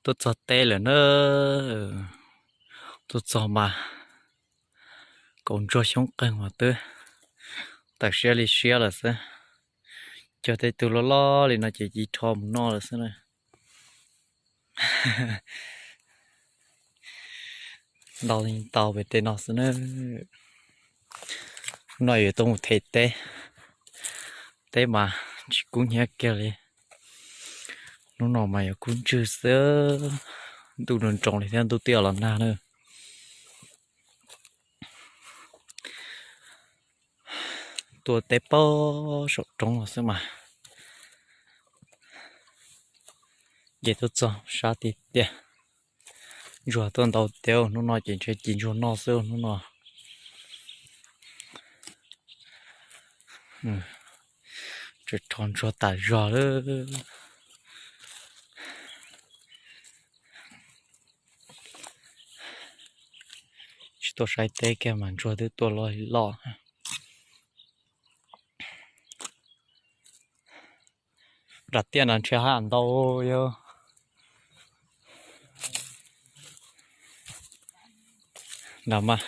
Tuaj txog teb lawm na, tuaj txog mas kaus ntsuag xyoob qeeg mas twb tawm siab li siab lawm xwb. Cog tej tug loj loj li no ces ci rho mus noj lawm xwb na. Ntau li ntau pem tej no xwb na. Hnub no yuav tuaj mus them teb, teb mas tsis kub hnyiab kiag li. Hnub no mas yuav kub ntswg xwb, ntuj nroo nroo li thiab ntuj twb los nag na. Tuaj teb pem saum roob no xwb mas, ces tuaj txog sab tiag tiag. Ntsuag tuaj ntau tiag, hnub no ces ntshe ci ntsuag noj xwb hnub no. Tseem rho ntsuag tas zog lawm. Tsis tuaj saib teb kiag mas ntsuag twb tuaj loj li loj. Nram tiaj no ntshe haj ntau yog nram mas.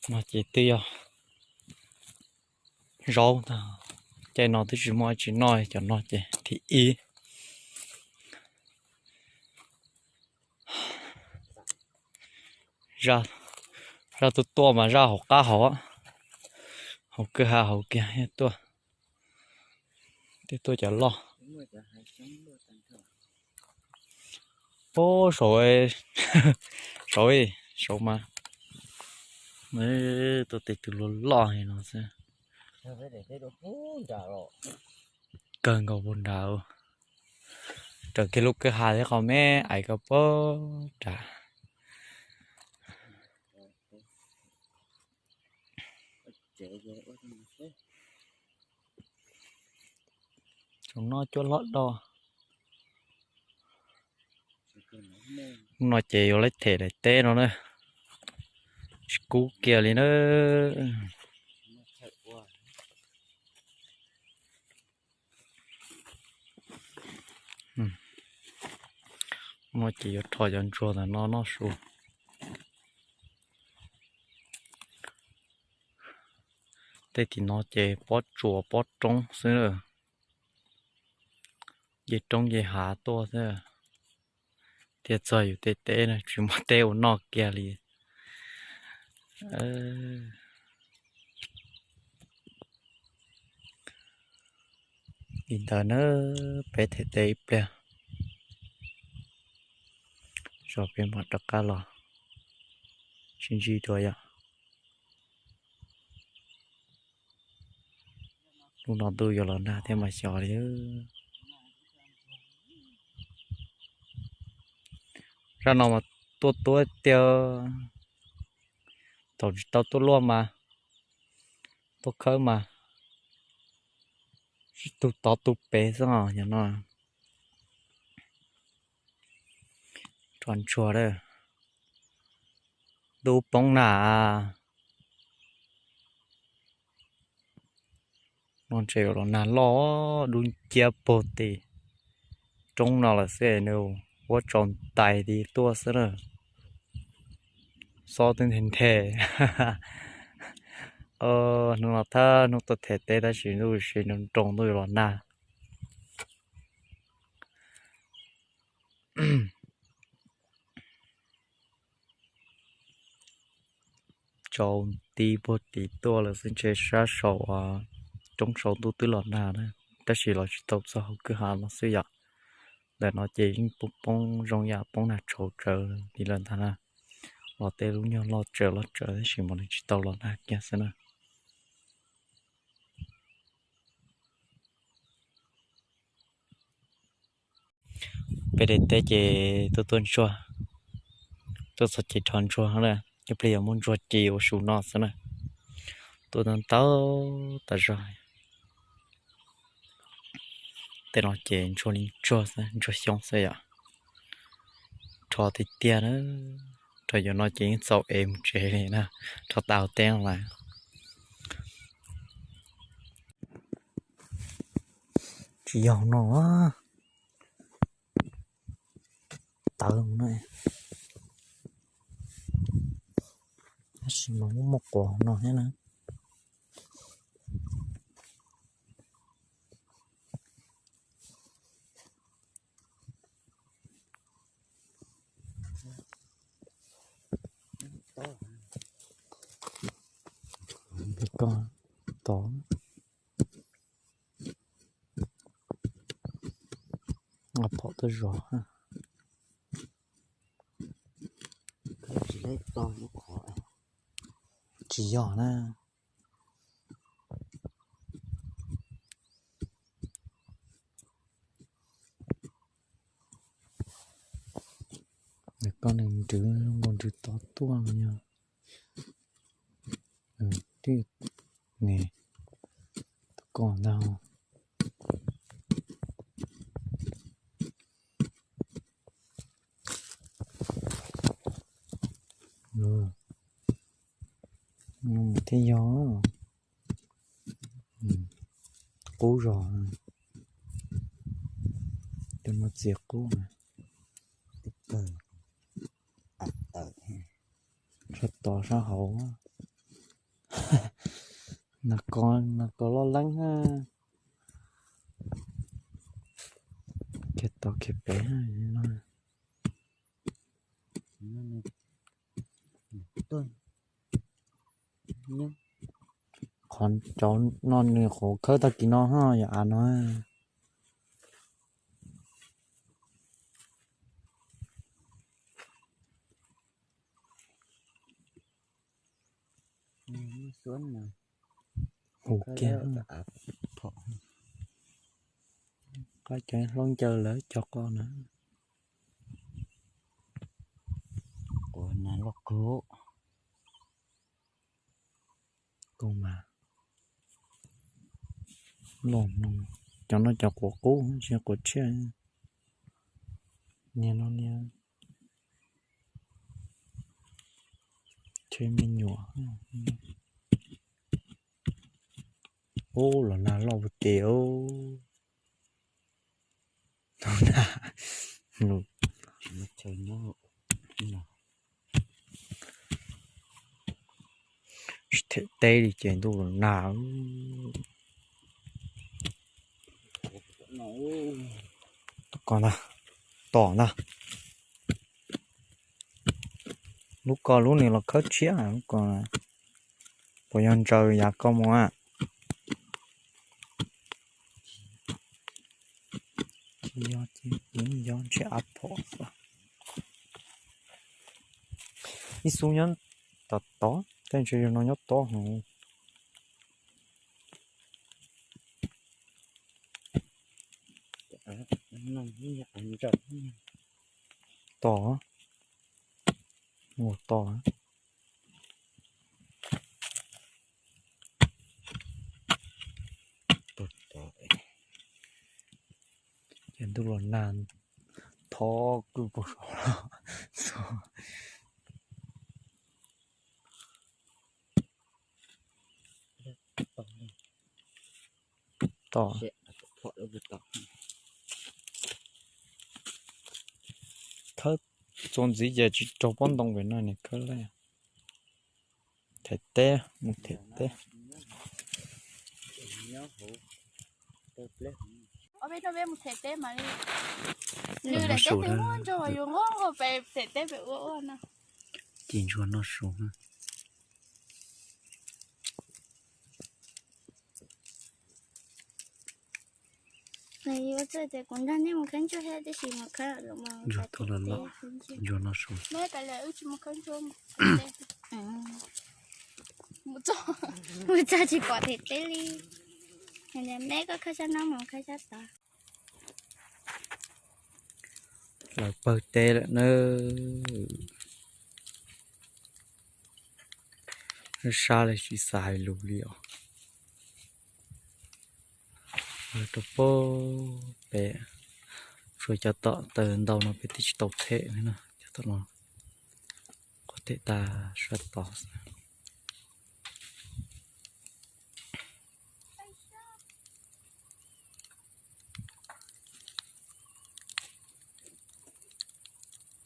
No ces twb yog zaub ntag. Caij no twb tsis muaj tsis noj, cov no ces thib ib. Zaj tuaj tuaj mas zaj hauv qab hauv, hauv kwj ha hauv kiag tuaj, twb tuaj cov loj. Ub, saud, saud, saud mas, tuaj tej tug loj loj li no xwb. Kawg nkaus puag nrad, raws kiag lub kwj ha thiab qhov me aiv ko puag nrad. Tsaus no cuab hlob do. Hnub no ces yuav laj them daim teb no na, tsis kub kiag li na. Hnub no ces yuav rho cov ntsuag ntawm no noj su. Tej tim no ces pob tsuas pob roob xwb, nce roob nce hav tuaj xwb. Thiaj txog yus tej teb na, tsis muaj teb ua noj kiag li. Li ntawd na, peb them teb ib pliag, tso peb mam rov qab los sib ntsib dua yom. Hnub no ntuj yuav los nag thiab mas xyov li. Zaj no mas tuaj tuaj tiag, thaum tsis tau tuaj luaj mas, tuaj khawb mas, ib tug tod tug pem xwb os. Yog no rho ntsuag, ntuj poob nag. No ntshe yuav los nag loj, dub nciab puag tim roob no lawm xwb, nws huab tsaus ntais ti tuaj xwb na. Xob twb nthe nthe. Hnub no thawj hnub tuaj them teb tab sis ntuj sis nroo nroo ntuj yuav los nag. Tsaus nti puag tim tuaj lawm xwb, ntshe sab saud, roob saud ntuj twb los nag na, tab sis los tsis tau txog hauv kwj ha no xwb yom. Ntawm no ces yeej poob poob zoo yam poob nag tshauv tsawv li lawm ntag na. Los tej lub nyuag loj tsawv loj tsawv tab sis mas nws tsis tau los nag kiag xwb na. Peb daim teb ces tuaj tuaj ntsuag, tuaj txog ces rho ntsuag na, ib pliag yuav muab ntsuag ci ua su noj xwb na. Tuaj ntau ntau tas zog. Tej no ces ntsuag li ntsuag xwb, ntsuag xyoob xwb yom. Rho tiag tiag na, rho yuav no ces yeej txaus es mus tsev li na, rho tau teb no lawm. Tsis yog no, tawv no, tab sis mas muaj muaj quav no thiab na. Koj tod, phom tuaj zov. Tsis yog na. Koj nws nrwv nkaus nrwv tod tuaj no yog. Twb ne, tus koj ntag. Thiab yog qub zog, cov no txias qub. Sab tod sab hauv, nas kos loj leeb na. Kiag tod kiag pem no. Qhov cov no nws qhuav khawb tag kis no ho yog av no. Hu kiag, qab cov hlob ncaws lawv cov qos na. Quav na loj kawg. Koj mas, los no, cov no cov quav qub tsis quav tshiab. Niag no niag tsheb me nyuam. Ub, los nag loj puag tim ub. Tsis them teb li ces ntuj los nag. Tus ko ntag, tom ntag. Lub ko lub nws los khawb tshiab lub ko. Puas yog ntsaws yav ko mus a? Tsis yog, tsis yog, ntshe av phom xwb. Ib xub nyob tom tod, tej ntshe yog no nyob tod heev. Tom, mus tom. Ces ntuj los nag, thov kwj puag saud los. Tom. Khawb txuas ntxiv ces tsis raug pob ntoo pem no, nws khawb laj. Them teb, mus them teb. Peb no peb mus them teb mas li. Nws daim teb twb muab ntsuag mas yus nquag nquag pem them teb pem ua ua no. Ci ntsuag noj su. Ua txuj tias kuv nrog nej mus khawb ntsuag thiab, tab sis mus khawb los mus ntsuag tau los loj, ntsuag noj su. Neb kav liam wb tsis mus khawb ntsuag. Mus txog tsis pom them teb li. Neb koj khawb sab no mus khawb sab tod. Lawv pawg teb lawm na. Sab li tsis xav hais lus li os. Lawv rau pem, tshuav cov tom taws ntau no peb twb tsis tau them li na. Cov tom no qhov them tas sab tod xwb.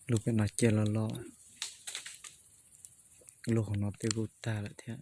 Lub pem no cia los los, lub hauv no twb kuj tag lawm thiab.